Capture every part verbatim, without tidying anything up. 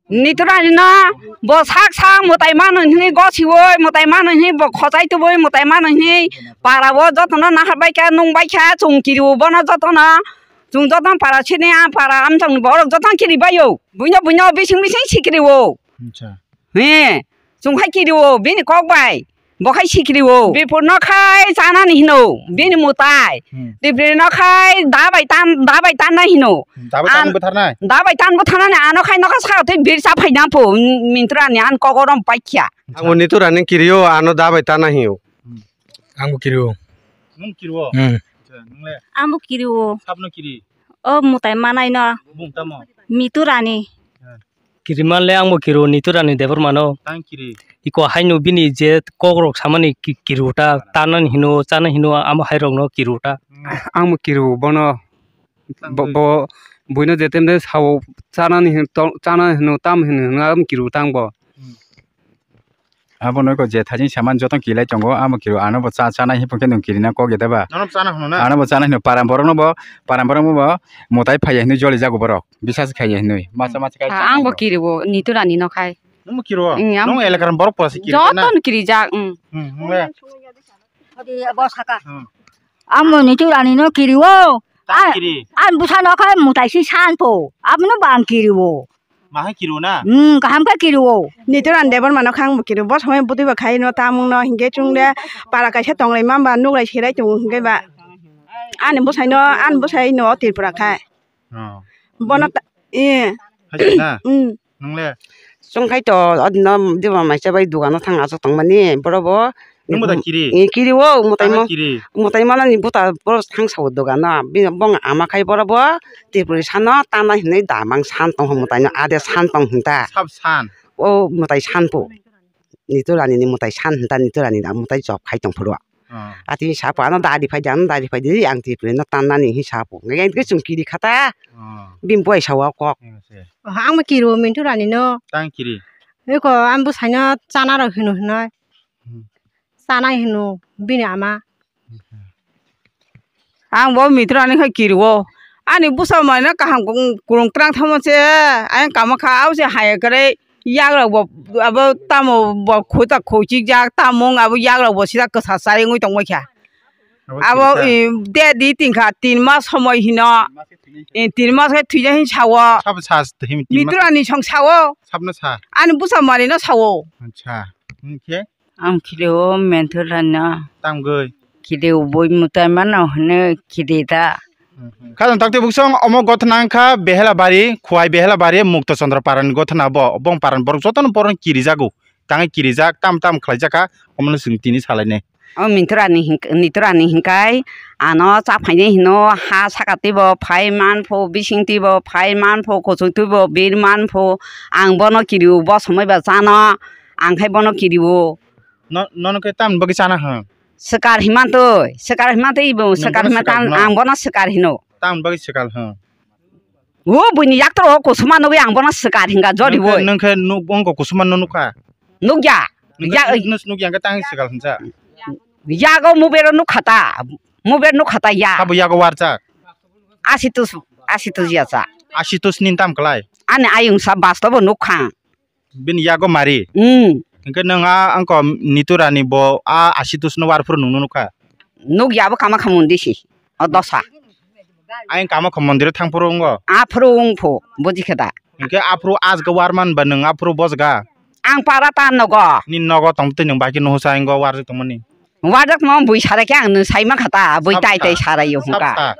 Niturani no bo sak sak mwtai mano hwnwi gosiwi, mwtai mano hwnwi bo khojai tubui, mwtai mano hwnwi para o jotono nahar bai kha, nung bai kha, chwng kiriwo bono jotono. Chwng jotono para sini a para amchang ni borok jotono kiri bai o. Buino buino bising bising si kiriwo. Acha. He, chwng hai kiriwo bini kok bai. Bo khai sikri o. Bipor no khai chanani hino, bini mutai. Hmm. Tipri no khai da bai tan, da bai tanna hino. Hmm, da bai tan An-, bwtharnai? Da bai tan bwtharnani ano khai nokha sa tei bir sa phai na pho, m-, mintura ni an kogorom paikya. Ang bo nitura ni kiri o, ano da bai tanna hino. Hmm. Ang bo kiri o. Nung kiri o? Hmm. Acha, nung le? Ang bo kiri o. Sab no kiri? O mutai manai no. Bung tamo? Mitura ni. Hmm. Kirima le ang bo kiro nitura ni debor mano. Tang kiri. Iko haino bini je kokrok samani ki-, kiruta, tanani hino, chana hino, amo hairok no kiruta. Hmm. Ang bo kiro bono, Tang bo, kiri. Bo, buino je temde sao chanani hin-, to-, chana hino, tam hino, hino, ang kiro tang bo. Hmm. Abono iko je thajin saman joto kilai tongo, amo kiro ano bo cha, chana hipung khe nung kirina kok ya deba. Nono bo chana hino na? Ano bo chana hino, param borok no bo, param borok no bo, mutai phaiya hino joli jago borok. Bisas khaiya hinwi. Masa masa khai. Ha, ang bo kiriwo, niturani no khai. Nung bo kiriwo? Ang, ang. Nung elakar borok pura si kiri na? Joto no kirijak, mm. Hmm, nung le? Abo saka. Hmm. Ang bo niturani no kiriwo. Ta kiri. Ang busa no khai mutai si san po. Abno bang kiriwo. Mahai kiriwo na? Hmm, kaham khe kiriwo. Niturani debor mano khang bo kiriwo. Bo somoi bwtwi ba khai no tamung no hinkhe chwng de para kaisa tonglai mamba nuglai sirai tongo hinkhe ba. Ani bwsai no, ani bwsai no Tripura khai. Oh. Bono ta-, eh. Hai na? Hmm. Nung le? Chwng khai to, adino diba maisa bai dogano thang aswk tongmani, borok bo. Nung bo da kiri? Eh, kiri o, mutai mo. Tama kiri? Mutai mo nani buta borok thang sao dogano, bini bong ama khai borok bo, Tripuri sano tana hinwi damang san tong mutai no, ade san tong hinta. Sab san? O mutai san po. Niturani ni mutai san hinta, niturani da mutai job khai tong phuru. Oh. Ati sapo ano dari phai di, ano dari phai di, ang Tripuri no tannani hi sapo. Ngai ngai chwng kiri khata. Oh. Bini boi sawa kok. Yes, yes. Oh, ang bo kiri o mintu rani no. Tang kiri. Eko ang bo saino chana rok hino hinoi. Hmm. Chana hino bini ama. Ang bo mitrani khai kiriwo. Ani bwsa maina kaham kung-, kurung twrang thamo se, ayang kama kha, au se hai kare, yak rok bo, abo tamo bo khuta khuchik jak, tamo wng abo yak rok bo sida kwsa chai wngwi tongbai kha. Abo, eh, de di tin kha, tin mas somoi hino. Eh, tin mas khe thwina hin sawo. Sabo sa, mitrani song sawo. Sabno sa. Ani bwsa mari no sawo. Acha. Hwnkhe? Ang khilio mentor rano. Tamgwi. Khilio boi mutai mano hwnwi khili da. Khajang takti buksong omo gothna wngkha Behelabari, Khwai Behelabari, Mukto Chandra Parani gothna bo, bong parani borok jotono bohrokno kirijago. Tangwi kirijak, tam tam khlaijakha, omono chwng tini salainai. O mintorani hink-, nitorani hinkai ano chaphainai hino, ha saka twibo phai manpho, bising twibo phai manpho, kuchuk twibo bir manpho, ang bono kirio, bo somoi ba chano, ang khai bono kirio. No, nono khe tamni bagwi chana hwn? Swkar himantwi, swkar himantwi ibo, swkar himantwi ang, ang bono swkar hino. Tamni bagwi swkar hwn? O buini yaktor o kusuma nugwi ang bono swkar hinga jori bo. Nwng khe nuk-, wngkha kusuma no nukha? Nukya. Nukya, ya, nus-, nukya hwnkhe tang swkar hwnsa? Yago mobile o nukha ta, mobile nukha ta ya. Abo yago warjak? Asitus, asitus ya sa. Asitus ni tam klai? Ani ayung sa bastobo nukha. Bini yago mari? Hmm. Hwnkhe nwng a wngkha Niturani bo a Asitus no warphuru nwngno nukha? Nukya abo Kamakha mondisi, o dosa. Ayang Kamakha mondiro thangphuru wngo? Aphuru wngphu, buji khe da. Hwnkhe aphuru ajga warman ba nwng aphuru bojga? Ang para ta nogo. Nini nogo tongtwi nwng bai khe nuhusa wnggo warjak tongmani? Warjak tongma bui sarai khe ang nwng sai mankha ta, bui tai tai sarai o hwnkha.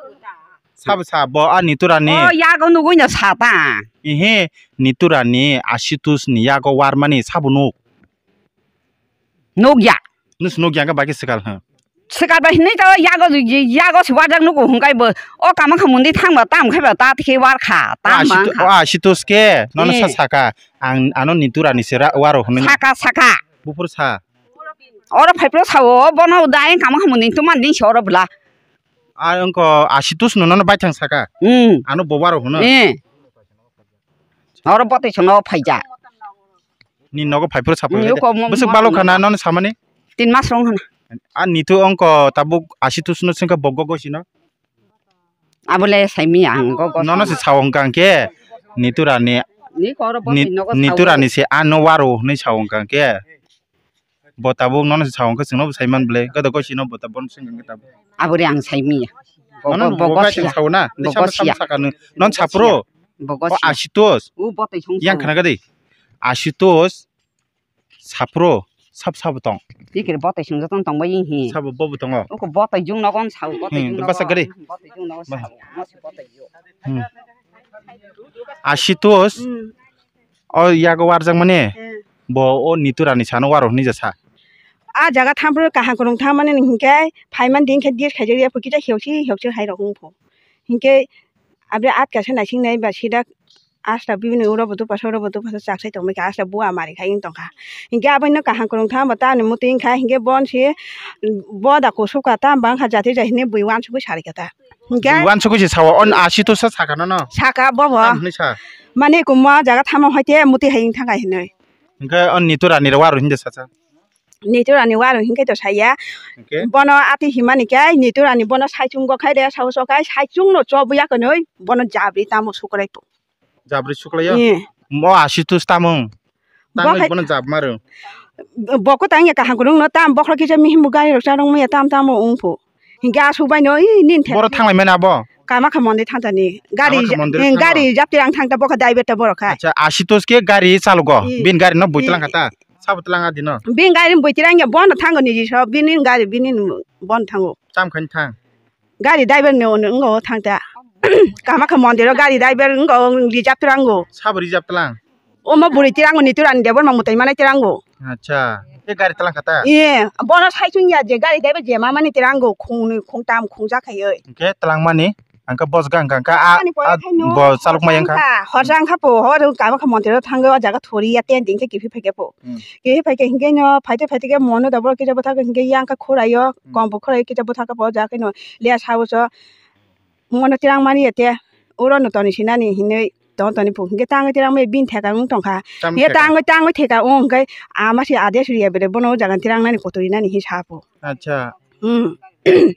Sabo sa bo a Niturani. O yago nugwi no sa ta. Ehe, Niturani Asitus ni yago warmani sabo nuk. Nukya. Nus nukya hwnkhe bai khe swkal hwn. Swkal bai hinwi to yago, yago se warjak nugo hwnkhe bo o Kamakha mondi thangba tam khai ba ta khe warkha. O tam Asitu-, bangkha. O Asitus khe nono sa saka ang ano Niturani se ra-, waro hwnwi. Saka saka. Buphuru sa. Oro phaiphuru sao bono dai Kamakha mondi tongmani se oro bwla. A wngkha Asitus no nono baithang saka. Hmm. Ano bo waro hwno. Eh. Oro botwi sono phaija. Ni nogo phaiphuru saphuru. Ni uko mo-, bwswk mo-, balo khana nono samani? Tin mas rong hana. A Nitu wngkha tabuk Asitus no swngkha bo gogo sino. Abole saimi ang gogo. Nono se sao hwnkha hwnkhe Niturani Ni koro bo Ni-, ni nogo sao. Niturani se ano waro hwnwi sao wngkha khe. Bo tabuk nono se sao wngkha, chwngno bo saiman bwle. Gada gosi no bo tabuk bono swngkha khe tabuk. Abore ang saimiya. Nono bo bo bo bai gosi chwng ya. Sao na. Bo Ni sama gosi sama ya. Saka no. Non Bo sapro. Gosi ya. Bo O gosi ya. Ashutosh. U bo tai song Yang sao. Khana gadi. Ashutosh. Sapro, sap sabo tong. Tikir botai sung jotong tong bai hi. Sabo bobo tongo. Uko botai jung nogon sao, botai Hmm, jung basa nogon. Gari. Botai jung nogon Ba- sao. Masi botai jung. Hmm. Ashutosh, Hmm. O yago warjak mani, Hmm. Bo o Niturani sano waro hwnwi jasa. A jaga thampro kaham kwrwng thang mani hinkhe phaiman din khe dir khaijak ya pukita hiyoksi hiyoksi hai rok wngphu. Hinkhe abri atka se naising nai ba sida Asta bini uro bo dupasa, uro bo dupasa, chak sai tongmai kha, asta bua mari khai wng tongkha. Hinkhe aboino kaham kwrwng thang bo tamni muti wngkha, hinkhe bon si boda kusupkha, tam bangkha jati jai hinwi bui wansugwi sari kha ta. Hinkhe Bui wansugwi se sao, on Ashutosh sa sakha nono. Saka bobo. Tam hinwi sa. Mani kumma jaga thama hoite muti hai wng thangkha hinwi. Hinkhe on Niturani rok waro hinwi sasa. Niturani waro hinkhe to saya. Hinkhe? Bono ati himani khe Niturani bono saichung go khai de, sao so khai saichung no chobuya kwnwi bono jabri tamo sukwrai po. Jabri suklaio? Eh. Mo Ashutosh tamung. Bo Tangwi khai bono jab maru. Bo ko tangya kaham kwrwng no tam bokhro kisa mihim bo gari rok charwng maya tam tamo wngphu. Hinkhe asuk bai no i nin the. Boro thanglai mani abo? Kamakha mondir thangtani. Gari Kamakha mondir eh, thango? Gari japtirang thangta bokha driver ta borok kha. Acha Ashutosh khe gari chalogo. Eh. Bin gari no bui Eh. Tlang kha ta. Sabo tlang adi no. Bin gari bui tirang ya bono thango niji so bini gari bini bono thango. Cham khain thang. Gari driver ni ono wngkha o thang ta. Kamakha mondir o gari driver wngkha o rijab twrango. Sabo rijab twlang? Omo bwrwi twrango ni twrani debor ma mwtai manai twrango. Acha. E gari twlang kha ta? Iye, bono saichung ya je gari driver je ma mani twrango khungnwi khungtam khungjak khaiwi. Hinkhe twlang mani, angkhe bos gang gang kha a, Ani pore a, khaino bo chalok ma yang kha. Horsa wngkha, horsa wngkha po, hor kamakha mondir o thango o jaga thori ya tent hinkhe kiphil phaikhe po. Hmm. Kehe phaikhe hinkhe no phaite phaite khe mono da borok kisa bwthak hinkhe yang kha khuraio Hmm. kombo khuraio kisa bwthak khe bo ja khe no le sao so mono tirang mani ya te uro no toni sinani hinwi ton toni phu hinkhe tangwi tirang mani bini theka wng tongkha. Tamo Hinkhe theka? Tangwi tangwi theka wng hinkhe ama si ade suriya bere bono o jaga tirang nani kotoi nani hi sa phu. Acha. Hmm.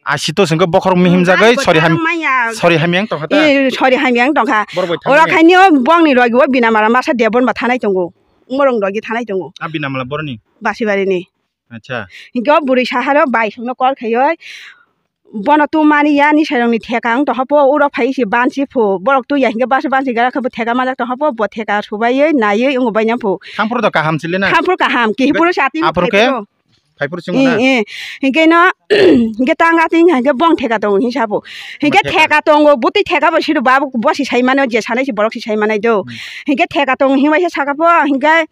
Asito sengke bokhorok mihim jagwi Nani sori ham kotoi manya. Sori hamyang tongkha ta? Eh, sori hamyang tongkha. Borok bai Oro thangmani? Khaini o bongni logi o binamara masa debon ba thanai tongo. Umorong logi thanai tongo. A binamala boroni? Basibarini. Acha. Hinkhe o bwrwi saharo bai songno call khaioi, bono tumani ya ni sairokni theka wng tongkha po, uro phai se bansi phu, borok twi ya hinkhe basi bansi gara khe bo theka manjak tongkha po, bo theka subaiwi naiwi wng bai nang phu. Thamphuru do kaham chili na? Thamphuru kaham, kihiburu Ga-, chati aphuru khe? Phaiphuru. Phaiphuru singo na? Eh, eh. Hinkhe no, hinkhe tanga ting hinkhe bong theka tongo hinsa phu. Hinkhe Bo theka. Theka tongo, butwi theka bo sido babu bosi sai mano, je sanai se borok si sai manai do. Hmm. Hinkhe theka tongo hinbai se saka po, hinkhe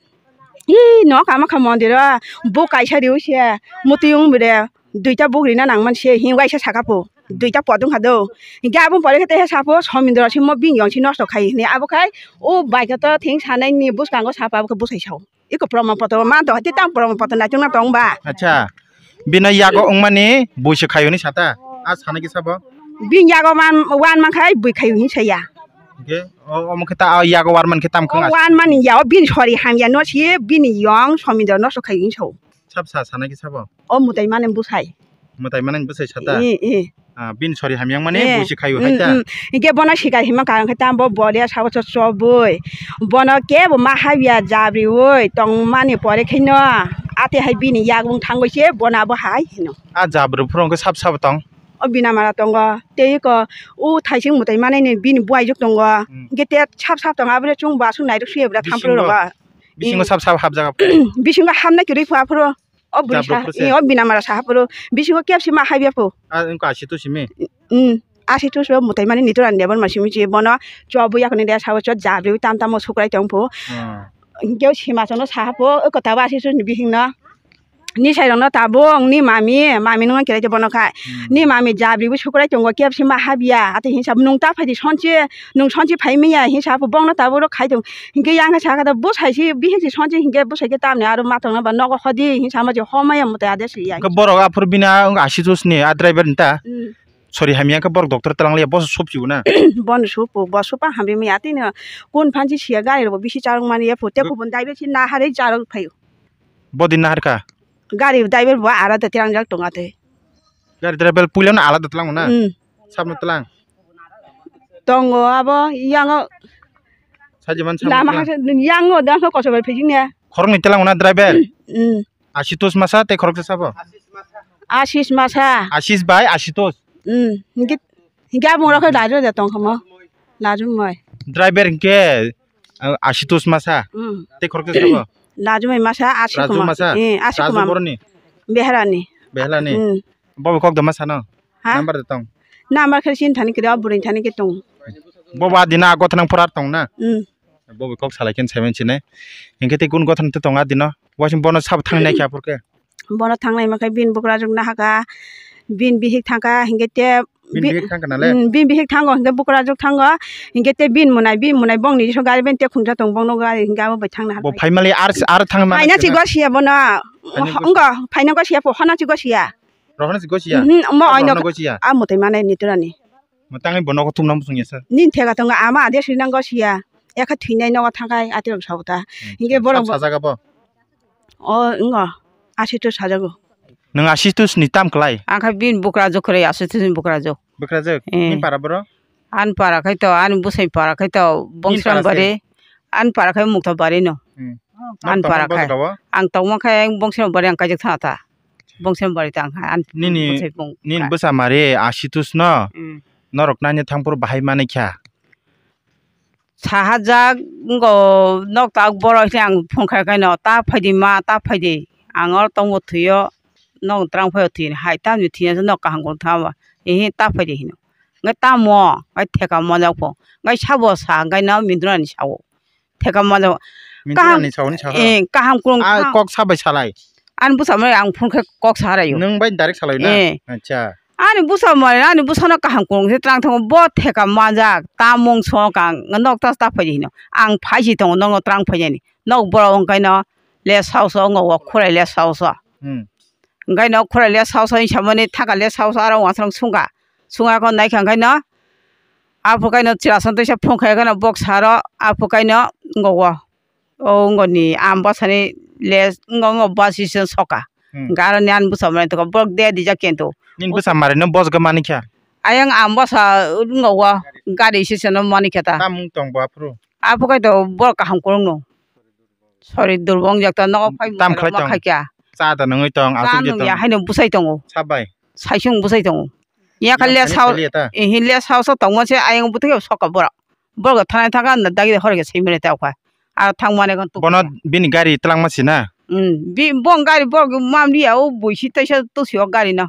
Ih, nok ama kha mondir o, bo kaisa riwi se, mutwi wng bwre, duita buk rina nang man se, hing waisa saka po, duita pot wng kha do. Hinkhe abo pore khe teisa sapo, Somindro se mo bini yong se nosto khai hwnwi, abo khai o bai khe to theng sanai ni bwskango sapa abo khe bwsai sao. Iko promo poto man to, hati tang promo poto naitok na tong ba. Acha, bini yago wngmani bui se khai hwnwi sata, a sana kisa bo? Bini yago man, wan man khai bui khai hwnwi saya. Hinkhe, o, omo khe ta, a yago war man khe tam khwng O aswk? Wan mani ya, o bini sori hamya no si, bini yong Somindro nosto khai hwnwi sao. Sab sa sana khe sabo? O mwtai mani bwsai. Mwtai mani bwsai sata? Eh, eh. Ah, bini sori hamyang mani Eh, bui se khai o mm, hai ta? Mm. Hinkhe bono sikai hima karang khe tam bo boria sabo cho chobwi. Bono kebo ma habya jabriwi tongmani pore khe no. Ate hai bini yago wng thangwi se bono abo hai hino. A jabri phuru hwnkhe sab sabo tong? O binamara tongo, tei eko o thaising mwtai manai ni bini buaijuk tongo. Hmm. Hinkhe te sap sap tongo, aboni chwng bo aswk nairok suya bwla thampru Bisingo, rogo. bisingo Eh. Sap sap hapjak aphuru. Bisingo hapnai kwrwi phu aphuru. O bwrwi Jabra sa, phuru se. Eh, o binamara sa aphuru. Bisingo kebsi ma habya phu. Ah, wngkha asi tu simi? Hmm. Asi tu so mwtai mani nitur ani debor ma simi chi bono chobwi yakni de sao cho jabri tam tam o sukrai tong phu. Hmm. Hinkhe o sima chono sa phu, o kota bo asi tu ni bihing no. Ni sairokno tabuk ni mami, mami nungna kirai bono khai. Hmm. Ni mami jabri bo sukrai tongo, kebsi ma habya. Ati hinsa nung ta phaidi sonsi, nung sonsi phai manya hinsa bo bongno tabuk ro khai tong. Hinkhe yang khe sakha da bwsai si, bihik si sonsi hinkhe bwsai khe tamni aro ma tongna ba nogo hodi hinsa ma je homaya mutai ade si ya. Hinkhe borok aphuru bini a wng asi tus ni a driver ni ta. Hmm. Sori hamya khe borok doctor twlang liya boso sop chibo na. Bono sopo, bo sopa hamri maya tini kun phansi siya gari rok bo bisi charwk mani ya phu. Tei Go- kubun driver si naharwi charwk phaio. Bodi naharkha? Gari driver bo alada tirangjak tongo tei. Gari driver puilano alada tlango na? Hmm. Sabno tlang? Tongo abo yango Sajiman lama samung hakhe yang no dang kho kosobai phijing ne. Khoroknwi telang na driver. Hmm. Ashitos masa tei khoroksa sabo. Asis masa. Asis bai Ashitos. Hmm. Hingke hingke abung rokhe laju de tong khomo. Laju moi. Driver hingke uh, Ashitos masa. Hmm. Tei khoroksa sabo. Laju moi masa Ashitos. Raju masa. Eh, Ashitos. Raju boroni. Beharani. Beharani. Hmm. Bobo kok dama sano. Ha? Number de tong. Number khe sin thani kiri, o bwrwi thani khe tong. Bobo adina ago thanang pura tong na. Hmm. Bobo kok salai khe sai manchi nai. Hinkhe tei kun gothon te tong adino. Waising bono sabo thang nai khe apor khe. Bono thang nai ma khe bin bukrajwk na haka. Bin bihik thangka hinkhe te bin bihik thangka na le. Hmm, bin bihik thango hinkhe bukrajwk thango. Hinkhe te bin munai bin munai bongni so gari ben te khungsa tong bongno gari hinkhe abo bai thang na haka. Bo phaimali ar ar thang ma. Phaina si gosiya bono. Phaina gosiya. Ongo phaina gosiya po hona si gosiya. Rohorno si gosiya? Mhm, omo oino rohorno gosiya? A mwtai manai ni turani. Mo tangwi bo nogo tumna muchung ya sir. Nin thega tongo ama ade sri nang gosiya. Ekha thwinai nogo thangkai ati rok sabota. Hmm. Hinkhe borok sab bo sajak abo? O, ngo. Asitu sajago. Nwng asitu sni tam klai? Angkha bin bukra jok kre asitu sni bukra jok. Bukra jok? Eh. Ni para boro? An para khai to, an busai para khai to, Bongsram bari. An para khai mukta bari no. Hmm. An para khai. Ang tongma khai Bongsram bari ang kaijak thana ta. Bongsem bari tang ha, an nini, bwsai bung nini kha. Bwsa mari asitus no, mm, norok nani thangphuru bahai manwi kha. Sahajak wngkha nok tak borok se ang phone khai khai no, ta phaidi ma, ta phaidi. Ang oro tongbo thwio, nok twrang phai thwini hai, tamni thwina se nok kaham kung thangma. Ehe ta phaidi hino. Ngai tamo, ngai theka monjak pho. Ngai sabo sa, ngai no mindra ni sao. Theka mano. Kaham, eh, kaham kurung. Ah, kok sabai salai. Ani busa mani ang phone khe kok sa rai. Nung bai direct salai na? Eh. Acha. Ani busa mani, ani busa no kaham kurung se twlang thango bo theka manjak, ta mung song kang, nok tas ta phaidi hino. Ang phaisi tongo, nok no twlang phaidi ni. Nok borok wng kaino le sauso, wng o khurai le sauso. Hmm. Wng kaino khurai le sauso, wng samani thaka le sauso, aro wasrang sungka. Sungka ko naikha wng kaino. Aphuru kaino chwla song teisa phone khai kheno bok saro, aphuru kaino wngkha o, o wngkha ni ang bwsani les wngkha, wngkha bus station soka. Hmm. Garo ni ani bwsa mani tongkha, borok de dijak kento. Nini bwsa mari no bosga mani kha? Ayang ang bwsa wngkha o, gari station no mani kha ta. Tamung tong bo aphuru? Aphuru kai to borok kaham kwrwng no. Sori durbo wngjakta nogo phai tam khlai tong. Khaikya. Cha da nungwi tong, cha aswk je nung tong. Ya haino bwsai tongo. Sabai. Saisung bwsai tongo. Ya kha yang les thani house, saliya ta? Eh, hi les house o tongma se ayang bwtwi soka borok. Borok thanai thaka na dagi hor ke sai mene ta kha. Ar thang mane kon tu. Bono bini gari twlangma sina? Hmm, bi bo gari borok mam liya o buisi taisa tu si o gari no.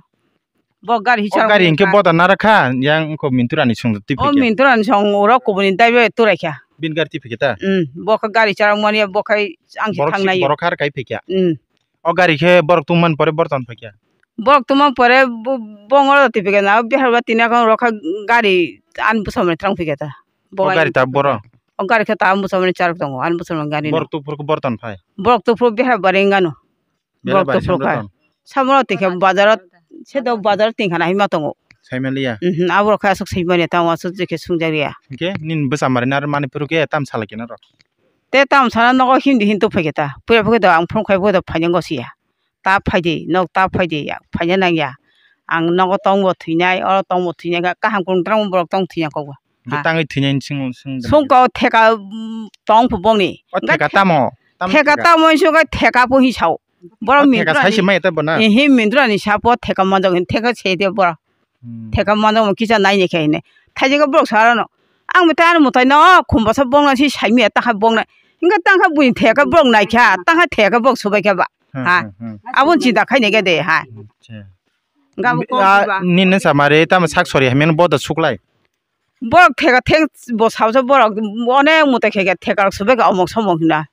Bo gari hisa. O gari hingke boda nara kha, yang ko Minturani song twi phikya. O Minturani song oro kubuni daibe turai kha. Bin gari twi phikya ta? Hmm, bo kha gari charang mani bo khai ang si borok si, thangnai. Borok har kai phikya. Hmm. O gari khe borok tungman pore borton phikya. Borok tungman pore bo, bongoro twi phikya na, bihar ba tini akon rokha gari an busamani trang phikya ta. O gari ta boro? O gari khe ta busamani charok tongo, an busamani gari no. Borok tupur ko borton phai? Borok tupur bihar ba ringano. Borok to phuru khai. Samoro twi khe bazaro, se do bazaro tingkha na hima tongo. Saimaliya. Mhm, aboro khai aswk saimaliya, tamo aswk je khe sungjakya. Hingke nini bwsa mari na mani phuru khe tam sala khe na ro. Te tam sana nogo hindi hintu phai khe ta. Puya phai khe do ang phone khai phai khe do phaina gosiya. Ta phai di, nok ta phai di, phaina nangya. Ang nogo tongbo thwinai, oro tongbo thwinai, kaham kwrwng twrang borok tong thwinai kok ba. Hingke tangwi thwinai sing, sing. Sungkao theka, mm, tong phu bongni. O theka tamo? Theka tamo hinwi sungkha theka phu hinwi sao. Borok o theka Mintrani. Saisi mai ta bono? Ehe, Mintrani sapo theka manjak hin theka se de borok. Hmm. Theka manjak mo kisa nai ni khe hine. Thaijak borok sa rano. Ang bo ta ano mwtai no khum basa bongna si sai miya ta kha bongna. Hingke tang kha buini theka borok nai kha, tang kha theka borok subai kha ba. Hmm, ha. Hmm, hmm. Aboni chinta khai ni khe de ha. Acha. Hingke abo kok ba. Nini samari tamo sak sori hamya no boda suklai. Borok theka theng bo sabo borok onek mwtai khe theka rok subai kha omok somok hina.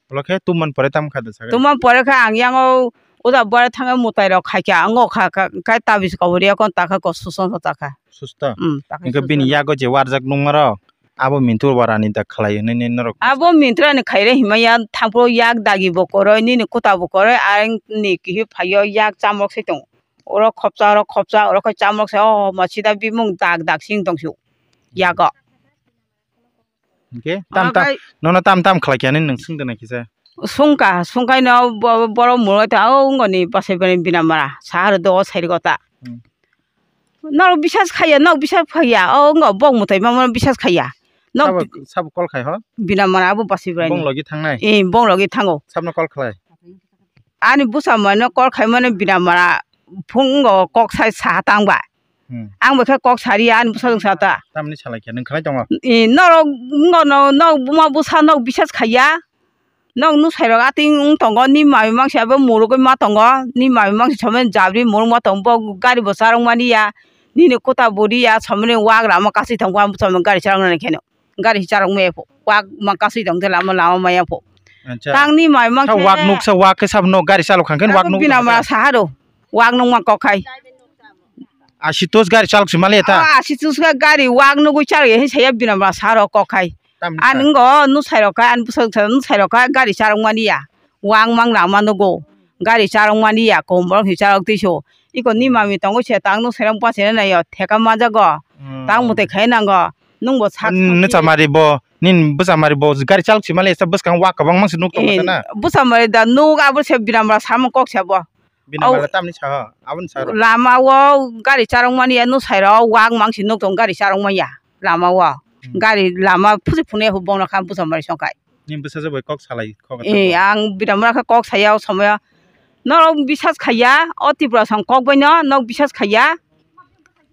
Ulo khe tumman pore tam kha da sagai? Tumman pore khe ang yango uda bore thangwi mwtai rok khai kha, ango kha, kha, khai tabis kobor ya kon ta kha ko susto ta kha. Susto? Hmm, ta kha susto. Hingke bini yago je warjak nungma rok abo Mintu Barani da khlai hwnwi norok. Abo Mintu Barani khaire hima ya thangpro yak dagi bo koroi, nini kuta bo koroi, ang ni kihi phaio yak chamrok se tongo. Oro khopsa, oro khopsa, oro khe chamrok se, o ma sida bimung dak dak sing tong su. Yago. Hingke tam tam, nono tam tam khlai khe ani nwng swng de nai kisa. Sungka, sungkai no bo-, borok muro ta o wngoni bwsai bini bina mara sahar do sai rwgo ta. Hmm. Norok bisas khaiya, nok bisas khaiya, o wngkha bok mwtai ma mano bisas khaiya. Nok sabo, sabo call khai ho? Binamara abo basi bwrani. Bong logi thangnai? Eh, bong logi thango. Sabno call khlai? Ani bwsa mano call khaimano binamara phungo kok sai saha tang ba. Hmm. Ang bai khe kok sari ani bwsa jwng sa ta. Tamni salai khe nwng khlai tongo? Eh, norok, no, no, nok buma bwsa nok bisas khaiya. Nok nusairok ating wng tongo, ni mami mangsi abo murugwi ma tongo, ni mami mangsi somani jabri muruk ma tongo, bo gari bo charwk mani ya, nini kuta bo ri ya, somani wak lama kasui tongo, ang bwsa gari charwk nani kheno. Gari charwk maya pho, wak ma kasui tong te lama, lama maya pho. Acha. Tang ni mami mangsi wak nuksa, wak khe sabo no gari chalok kha khe wak nuk binamara saha do, wak nuk ma kok khai. Asitos gari chalok si mali ta? Ah, asitos ga gari wak nugwi chalok ya, hin saya binamara saro kok khai. Tamni sa? An ngo nusai rok kha, an bwsa nusai rok kha, gari chalok mani ya. Wak mang lama nugo. Gari chalok mani ya, kom borok hi chalok twi so. Iko ni mami tongo se tang nusai rok bachai na yo, theka majago. Hmm. Tang mutai khai nango. Nung bo sak sak ni chamari bo, nin bwsa mari bo, gari chalok si mali sa bwskang wak kwbang mang se nuk tongo na. Bwsa mari da nuk abo se binamara samung kok se bo. Bini mala tamni saha, aboni saro. Lama o gari charwk mani ya, nusai rok wak mangsi nuk tong gari charwk manya lama o. Hmm. Gari lama phusi phunui ya, bono kha bwsa mari song khai. Ni bwsa jabo kok salai kok. Eh, ang binamara kha kok saya o somoyo. Norok bisas khaiya, o Tripura song kok bai no nok bisas khaiya.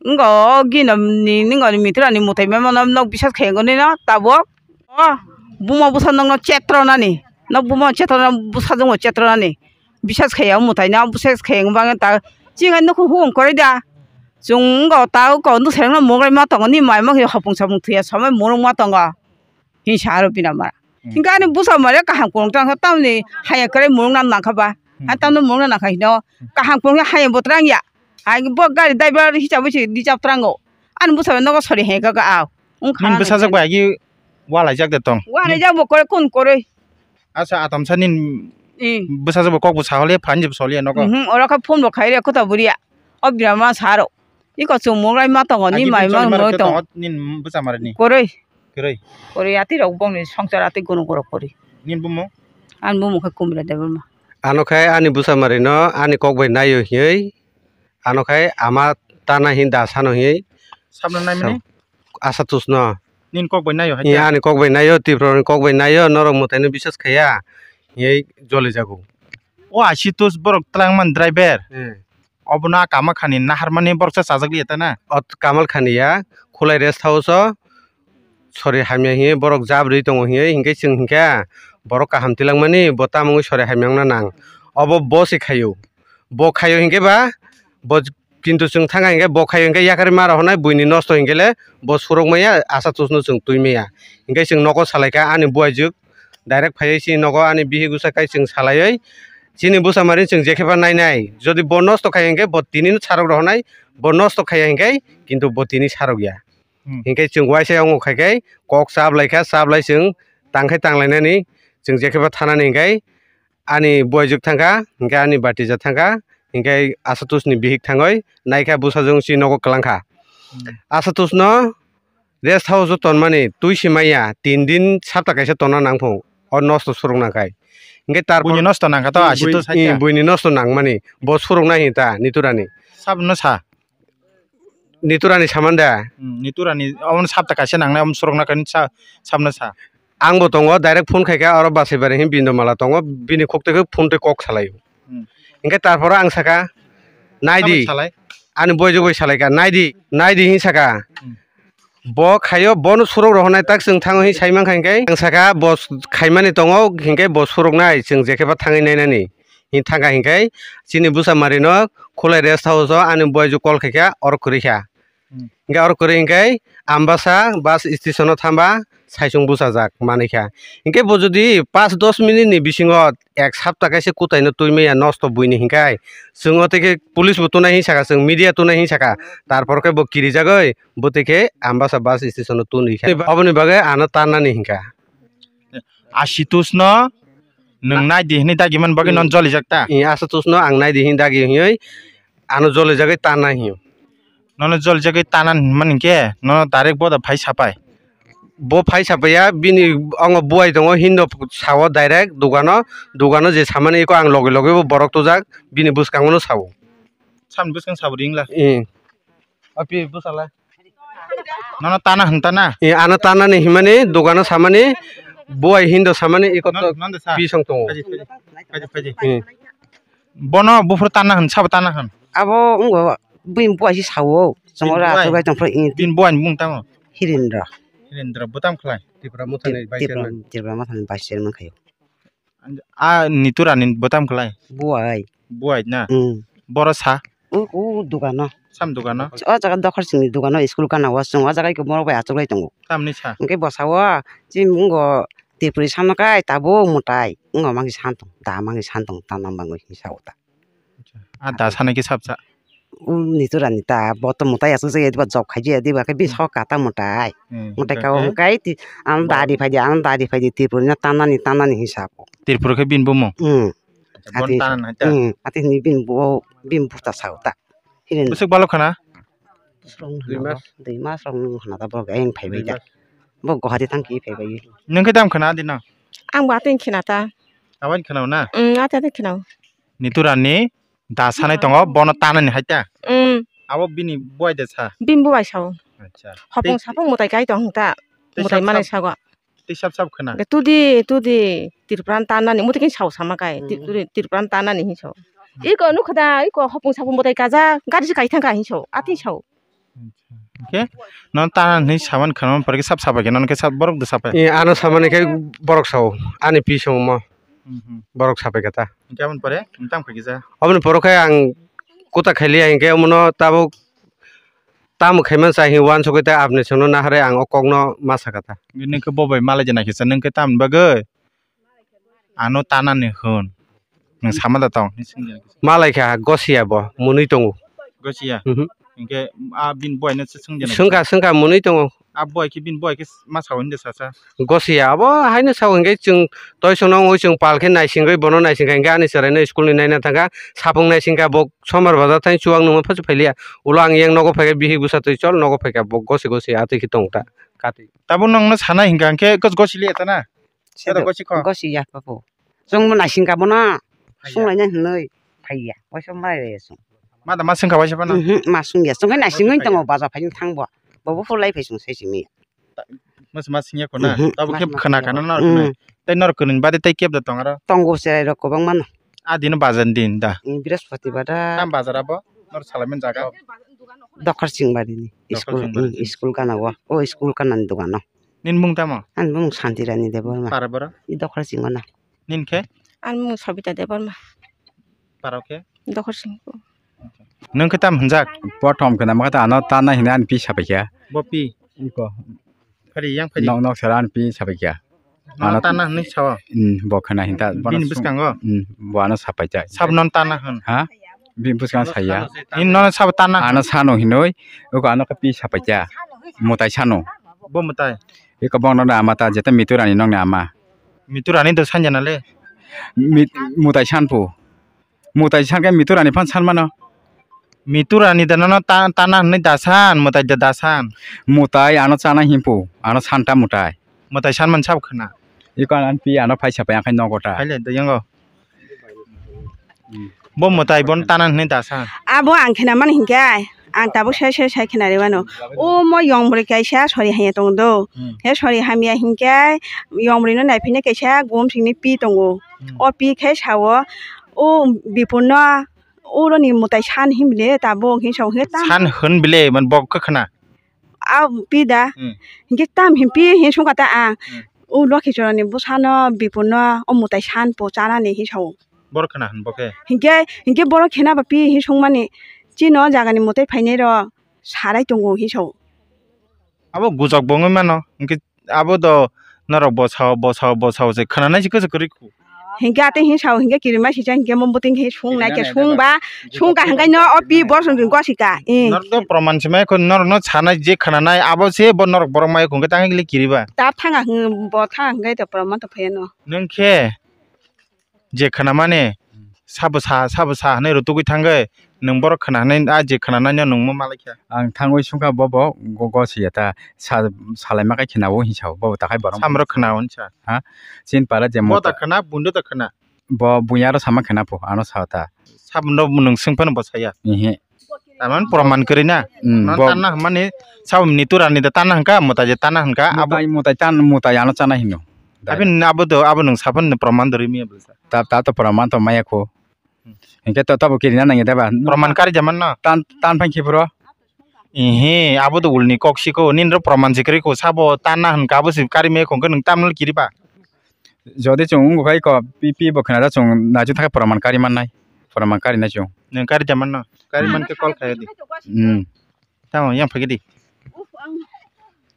Ngo gino ni ngo ni mitrani mutai memo no nok bisas khaiya goni no tabok. O buma bwsa nokno chetro nani, nok buma chetro na bwsa jongbo chetro nani. Bisas khaiya mutai na bisas khaiya bangya ta chinga nukhu hukung kwrwi da. Chwng wngkha ta wngkha nw selengno mungrai ma tongo ni mai ma khe hopung sapung thwiya somai murung ma tongo. Hinsa aro binamara. Hmm. Hinka ani bwsa mare kaham kwrwng tang kha tamni haya kwrwi murung na nang kha ba. Hmm. Hai tamno murung na nang kha hino kaham kwrwng khe haya bo twrang ya. Hai bo gari driver hisab se reserve twrango. Ani bwsa nogo sori hai kha aw. Wngkha nini bwsajwk bai agi walaijak de tong? Walaijak bo kwrwi kun kwrwi. Asa atamsa nini bwsajwk bo kok bo sahole phan je soli nogo. Mhm, oro kha phone bo khai re kota buriya. O birama saro. Iko chumung lai ma tongo ni mai ma noi tongo. Nini bwsa mare ni. Kwrwi. Kwrwi. Kwrwi ati rok bongni songsar ati gunu goro kwrwi. Nini bumo? Ani bumo khe Kumra Debbarma. Ano khe ani bwsa mare no ani kok bai naio hiwi. Ano khai ama tana hin da sano hi. Sabno nai mani? Asa tusno. Nini kok bai naio hai. Ani kok bai naio, Tripura ni kok bai naio, norok mwtai no bisas khaiya. Hi joli jago. O Asitus borok twlang man driver. Hmm. Obono a kama khani nahar mani borok sa chajak liya ta na. Ot kamal khani ya, Khulai rest house o. Sori hamya hiwi borok jabri tongo hiwi hinkhe chwng hinkhe borok kaham tilangmani bo tamo wngwi sori hamya wngna nang. Obo bo se khaio. Bo khaio hinkhe ba bo kintu chwng thangkha hinkhe bo khaio hinkhe yakarwi ma rohornai buini nosto hinkhe le bo surok maya asa tusno chwng twi maya. Hinkhe chwng nogo salaikha ani buaijwk direct phaiwi chini nogo ani bihik usa kai chwng salaiwi chini bwsa mari chwng jekhe ba nainai. Jodi bo nosto khai hinkhe bo tinino sarok rohornai, bo nosto khaiya hinkhe kintu bo tini sarok ya. Hmm. Hinkhe chwng uaisa wngo khai khe kok chap lai kha, chap lai chwng tang khai tang lainani chwng jekhe ba thanani hinkhe ani buaijwk thang kha, hinkhe ani batija thang kha, hinkhe Asatus ni bihik thangwi nai kha bwsajwk si nogo kwlang kha. Hmm. Asatus no rest house o tonmani twi se manya tin din sapta kaisa tonna nang phung o nosto suruk nang khai. Hinkhe tarpor buini nosto nang kha to Asatus hai khe? Buini nosto nang mani bo suruk nai hinta niturani. Sabno sa? Niturani saman da? Hmm, niturani, omono sapta kaisa nangnai, omo sorokna kani sa-, sabna sa. Ang bo tongo, direct phone khaikha, oro Basaibari hin Bindomala tongo, bini khok twi phone twi kok salaio. Hmm. Hinkhe tarpore ang sakha, naidi. Tamoni salai? Ani boijo boi salaikha, naidi, naidi hin sakha. Hmm. Bo khaio, bono sorok rohornai tak chwng thango hin saimankha hinkhe, ang sakha, bo khaimani tongo, hinkhe bo soroknai, chwng jekheba thangwi nainani. Hin thangkha hinkhe chini bwsa mari no Khulai rest house o ani buaiju call khaikha, oro kwrwi kha. Hmm. Hinkhe oro kwrwi hinkhe Ambasa bus station o thangba saichung bwchajak manwi kha. Hinkhe bo jodi panch dos minute ni bisingo ek sapta kaisa kwtai no twi maya nosto buini hinkhe chwng o tei khe police bo tunai hin sakha, chwng media tunai hin sakha, tarpor khe bo kirijagwi bwtwi khe Ambasa bus station o twnwi kha. Oboni bagwi ano tarnani hinkha. Asitus no nwng nai di hinwi dagi man bagwi non jolijak ta? Ih, Asatus no ang nai di hin dagi hinwi ano jolijagwi tanna hinyo. Nono jolijagwi tanna hinmani hinkhe nono direct boda phai sapai? Bo phai sapaiya, bini ongo buai tongo hindo sao direct dogano, dogano je samani eko ang loge loge bo borok tujak bini bwskango no sao. Samni bwskang sabo ringla? Ih. Api bwsala. Nono tana hwn tana? Eh, ano tanani himani, dogano samani, buai hindo samani, iko to Nondo sa? Pisong tongo. Phaidi, phaidi, phaidi, phaidi. Hmm. Bono buphuru tana hwn, sabo tana hwn? Abo wngbo bini buai si sao, chwng Bini oro buai? Achuk bai tongphuru, eh, Bini buai ni mung tamo? Hirindra. Hirindra, bo tamo khlai? Tripura Mothani Vice Tripura, Chairman. Tripura Mothani Vice Chairman khayo. A Niturani bo tamo khlai? Buai. Buai na? Hmm. Boro sa? U, u dogano. Sam dogano? O jaga Dokhor singni dogano, school kana o chwng o jaga iko borok bai achuk lai tongo. Tamni sa? Hwnkhe bwsao chini wngkha Tripuri sano kai tabuk mwtai wngkha mangsi san tong, da mangsi san tong, tana mangwi hinwi sao ta. A da sanai khe sabsa? U Niturani ta, bo to mwtai achuk jagya diba, job khai jaya diba, khe bini Hmm. sok kata mwtai. Hmm, Mwtai hwnkhe? Kao hwnkhe ti, ano Ba- dari phai di, ano dari phai di, Tripuri no tanani, tanani hinwi sabo. Tripura khe bini bumung? Hmm. Bon Ati, tanan hai ta? Hmm, ati hinwi bini bo, bini bwsa sao ta. Hirin. Bwswk balo khana? Bwswk Dui hwnna mas. Bo, dui mas rok wng hwnna ta borok ayang phaibai Dui da. Mas. Bo Guwahati thang khe phaibai. Nwng khe tamo khana adi no? Ang bo atwng khina ta. Aboni khana o na? Mm, ati ati khina o. Niturani da sanai tongo, bono tanani hai ta? Mm. Abo bini buai de sa? Bini buai sao. Acha. Hopong Tei sapong mwtai kai tong ta. Tei Mwtai sap manai sap sago. Tei sap sap khna. Hwnkhe tudi, tudi, Tripura ni tanani, muti khe sao sama kai, ti-, Hmm. tudi, Tripura ni tanani hin sao. Hmm. Iko nukha da, iko hopung sapung mwtai kaja, gari se kai thangkha hin sao, ati sao. Hwnkhe, no tana hinwi saman khna, pore khe sap sapai khe, nono khe sap borok de sapai. Eh, ano samani khe borok sao, ani pi songmo. Hmm, hmm. Borok sapai khe ta. Hwnkhe aboni pore, nwng tamo khe kisa? Aboni pore khe ang kuta khailiya hinkhe omono tabuk Tamo khaimani sa hinwi uansugwi tei apni chwngno naharwi ang o kokno ma sakha ta. Nini khe bo bai malai jana kisa, nwng khe tamni bagwi ano tanani hwn? Nwng sama da tong? Malai kha, gosiya bo, mwnwi tongo. Gosiya? Mhm. Hinkhe a bini buaino se swng jana Swngkha, swngkha, mwnwi tongo. A buai khe bini buai khe ma sao hinwi sasa? Gosiya, abo haino sao hinkhe chwng toisongno wngwi chwng pal khe naisingwi bono naisingkha hinkhe ani chwraino school ni naina thangkha, sapung naisingkha bo Sombar bazar thani chuwak nungma phasu phailiya. Ulo ang yang nogo phaikha bihik bwsa twi chol nogo phaikha bo gosi gosi atwi khe tong ta. Katwi. Tabuk nwngno sana hinkha hinkhe gos-, gosi liya ta na? Sedo gosi kho. Gosi ya papo. Chwng bo naisingkha bono. Phaiya. Sunglaina hinwi phaiya. Waisa mai raya chwng. Ma da ma swngkha waisa phano? Mhm, ma sungya. Chwng khe naisingwi tongo bazar phaini thang bo. Bo bo phulai phai chwng sai simi. Mas mas singya ko na. Mhm, Tabuk mas khe mas khna singya khna ko. Norok Mm. Tei norok kwnwi bade tei kebo da tong aro? Tongo cherai rok kwbangma no. A dino bazar ni din da. Mm, Brihaspatibar da. Tam bazar abo? Norok salai mani jaga? Dokhor Singbari ni. Dokhor School, Singbari mm, ni. School kana o. O school kana ni dogan o. Nini mung tamo? Ani mung Santirani Debbarma. Para boro? I Dokhor Singo na. Nini khe? Ani mung Sabita Debbarma. Para khe? Dokhor Singpur. Nwng khe tam hwnjak? Prothom khe nama khe ta ano tanai hinwi ani pi sapai kha. Bo pi? Iko. Phari yang phari. Nok nok sara ani pi sapai kha. Ano ano tana hwnwi sao? Hmm, bo khna hinta. Bini bwskango? Hmm, bo ano sapai kha. Sab non tana hwn? Ha? Bini bwskang saya. In non sab tana hwn? Ano sano hinwi, iko ano khe pi sapai kha. Mwtai sano. Bo mwtai? Iko bongno ama ta jeta Miturani nokni ama. Miturani do sanja nale? Mi-, mwtai sanphu. Mwtai san khe Miturani phan san mano. Miturani da nono ta-, tana hwnwi da san, mwtai da da san. Mwtai ano chana himpu, ano santa mwtai. Mwtai san man sab khna. Iko an pi ano phai sapai akhai nogo ta. Haile da yango. Bo mwtai bon tana hwnwi da san. Abo ang khna mani hinkhe, ang tabuk sai sai sai khna rwmano. O mo yong bwrwi kaisa sori hamya tongo do. Hmm. He sori hamya hinkhe yong bwrwino naiphina kaisa gom singni pi tongo. Hmm. O pi khe sao, o Bipulno, "Uroni mwtai san," hwn bile, tabuk hwn sao, hwn tamo. San hwn bile, man bok khe khna. A pi da. Hmm. Hinkhe tam hwn pi hwn sungkha ta ang. Hmm. O Lokhichorani bwsano Bipulno o mwtai san po chanani hwn sao. Borok khna hwn bo khe? Hinkhe, hinkhe borok khna ba pi hwn sungmani, "Chini o jagani mwtai phainai rok sarai tongo," hwn sao. Abo gujak bo wngwi mano, hinkhe abo do norok bosao, bosao, bosao se khwnanai se kwchwk kwrwi khu. Hinkhe atwi hwn sao, hinkhe kirima sijak hinkhe mo bwtwi hinkhe sung nai khe sung ba, sung ka hinkhe no o pi bor song gosi ka. Eh. Norok do proman se mai kho, norok no sanai je khwnanai abo se bo norok borok mai kho hinkhe tang kiri ba. Ta thanga hwn bo thanga hinkhe to proman to phai no. Nwng khe je khwnamani, sabo sa, sabo sa hwnwi rwtugwi thangwi, nwng borok khna hwnwi, a je khwnanai no nwng mo malai kha. Ang thangwi sungkha bobo go-, gosi ya ta, sa-, salai ma khai khna o hinwi sao, bobo ta khai borok. Samrok khna o hinwi sa. Ha? Chin para je bo mo ta ta khna, bundo ta khna. Bo buya ro sama khna pho, ano sa ta. Sabo no nwng swng phano bo saya. Ehe. Taman proman kwrwi na? Hmm, no bo- tanna hwnmani sabo ni tura ni da tanna hwnka, mutai je tanna hwnka, abo mutai, mutai tan, mutai ano chana hino. Abin abo do, abo nwng sapan ni proman do rimi abo sa. Ta, ta to proman to maya ko. Hmm. Hinkhe to tabo kirina nangya deba? Proman kari jaman no? Tan, tan phai khibro. Ehe, abo do ulni kok siko, ninro proman sikri ko, sabo tanna hwnka abo si kari me khongke nwng tamno kiri ba? Jodi chwng wngkha khe pi, pi bo khna da chwng naisuk thangkhe proman kari mannai, proman kari nai chwng. Nwng kari jaman no? Kari man khe call khai di. Hmm. Tamo yang phai di.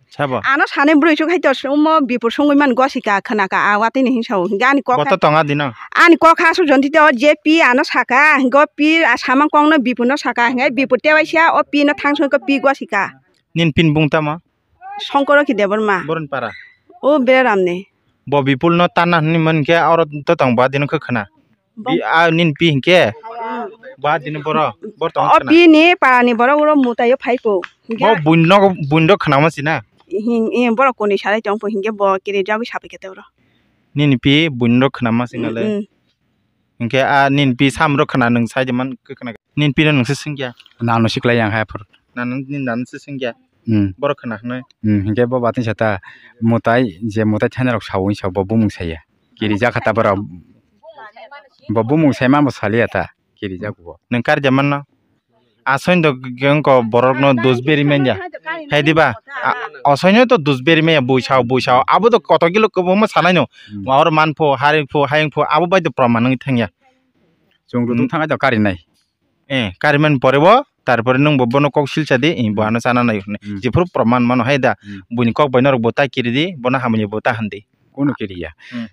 Sabo. Ano sane bwrwi chuk hai to sumo bipur songwi man gosika khna ka a watwi ni hinsa o. Hinkhe ani kok boto tonga dino. Ani kok ha su jonti to je pi ano saka, go pi a samang kong no bipur no saka, hinkhe bipur tewaisa o pi no thang song ko pi gosika. Nin pin bung tamo? Songkoro ki Debbarma. Boron para. O Beram ni. Bo bipul no tanna hwnwi man khe oro to tong ba dino khe khna. Bo- Bi-, a nin pi hinkhe. Hmm. Ba dino boro, bor tong o khna. Pi ni para ni borok oro mutai o phai po. Bo buino, buino khna ma sina. Hin, hin borok koni salai tong po hinkhe bo kiri jagwi sapai khe te oro. Nini pi buino khna ma sina le. Hmm, hmm. Hinkhe a nini pi samro khna nwng sai de man khe khna. Nini pi no nwng se singya. Nano siklai yang hai phur. Nano, nini nano se singya. Hmm. Borok khna hwnwi. Hmm, hinkhe bo batin sa ta mutai, je mutai thani rok sawi sa bo bumung saya. Kiri jakha ta borok. Bo bumung sai ma bo saliya ta. Kiri jak bo. Nwng kari jaman no? Asoino do gengko borokno dusberi manya. Hai diba? A-, osoino to dusberi manya buisao, buisao. Abo do koto kilo kwbangma sanai no. Hmm. Wa oro manpho, haringpho, hayungpho, abo bai do proman wngwi thangya. Chwng ruduk Hmm. thangai to karinai. Eh, kariman pore bo, tarpore nwng bo bono kok silsa di, eh, bo Hmm. ano chana nai hwnwi. Hmm. Jephuru proman mano hai da. Hmm. Buini kok bai norok bo ta kiri di, bono hamya bo ta hwn di. Kunu kiriya. Hmm.